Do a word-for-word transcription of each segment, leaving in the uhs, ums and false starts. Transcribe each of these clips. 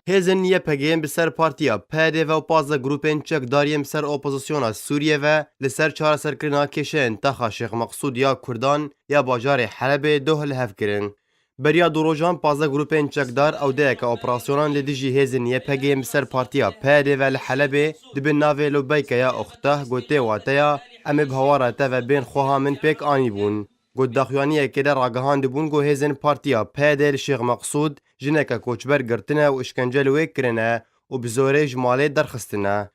Hêzên Y P G yên bi ser partiya P D ve û pazdeh grûpên çekdar yên bi ser opozisyona Sûriye ve li ser çareserkirina kêşeyên taxa Şêx Meqsûd ya Kurdan ya bajarê Helebê doh li hev kirin. Beriya du rojan pazdeh grûpên çekdar ewdeyeke operasyonan li dijî hêzên Y P G yên bi ser partiya P D ve li Helebê di bin navê Lubeyke ya Oxtah gotê wateya, "Em ê bi hawara te ve bên xweha min pêk anîbûn." Got daxuyaniyekê de ragihandibûn ku hêzên partiya P D li Şêx Meqsûd jineke koçber girtine û işkence li wê kirine û bi zorê ji malê derxistine.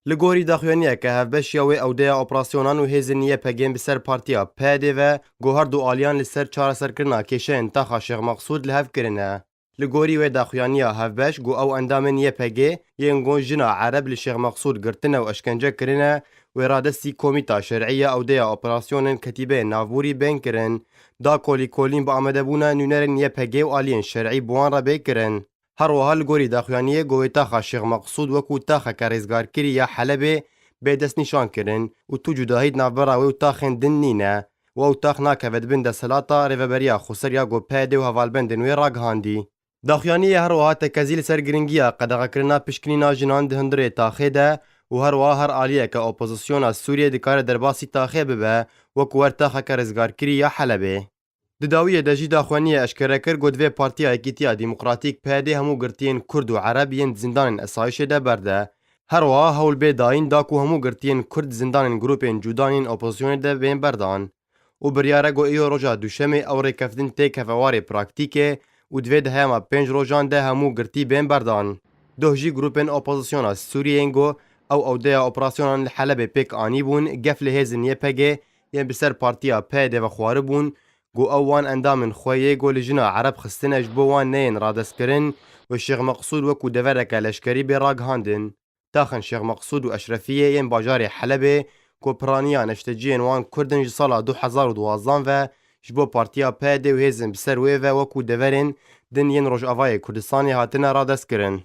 Li gorî daxuyaniyeke hevbeş ya wê ewdeya operasyonan û hêzên Y P G'ên bi ser partiya P D ve ku her du aliyan li ser çareserkirina kêşeyên taxa Şêx Meqsûd li hev kirine. Li gorî wê daxuyaniya hevbeş ku ew endamên Y P G yên ku jina Ereb li Şêx Meqsûd girtine û eşkence kirine, wê radestî komîta şer'î ya ewdeya operasyonên ketîbeyên navborî bên kirin, da kolîkolîn bi amadebûna nûnerên Y P G û aliyên şer'î bi wan re bê kirin. Her wiha li gorî daxuyaniyê ku wê taxa Şêx Meqsûd wekû taxeke rêzgarkirî ya Helebê bê destnîşan kirin û tu cudahî di navbera wê û taxên din nîne û ew tax nakeve di bin desthilata Rêveberiya Xweser ya ku P D û hevalbendên wê ragihandî. Daxuyaniyê her wiha tekezî li ser giringiya qedexekirina pişkinîna jinan di hundirê taxê de û her wiha her aliyeke opozisyona Sûriyê dikare derbasî taxê bibe wekû wer taxeke rêzgarkirî ya Helebê. Di dawiyê de jî daxuyaniyê eşkere kir ku divê Partiya Yekîtiya Demokratîk P D hemû girtiyên Kurd û Ereb yên di zindanên esayişê de berde. Her wiha hewl bê dayîn da ku hemû girtiyên Kurd di zindanên grûpên cudan yên opozisyonê de bên berdan. Û biryar e ku îro roja Duşemê ew rêkeftin têkeve warê praktîkê û divê di heyama pênc rojan de hemû girtî bên berdan. Doh jî grûpên opozisyona Sûriyê yên ku ew ewdeya operasyonan li Helebê pêk anîbûn, gef li hêzên Y P G yên bi ser partiya P D ve xwaribûn, ku ew wan endamên xwe yê ku li jina Ereb xistine ji bo wan neyên radestkirin û Şêx Meqsûd wekû devereke leşkerî bê ragihandin. Taxên Şêx Meqsûd û Eşrefiyê yên bajarê Helebê ku piraniya neşteciyên wan Kurd in ji sala du hezar û duwazdeh ve ji bo partiya P D û hêzên bi ser wê ve wekû deverên din yên Rojavayê Kurdistanê hatine radestkirin.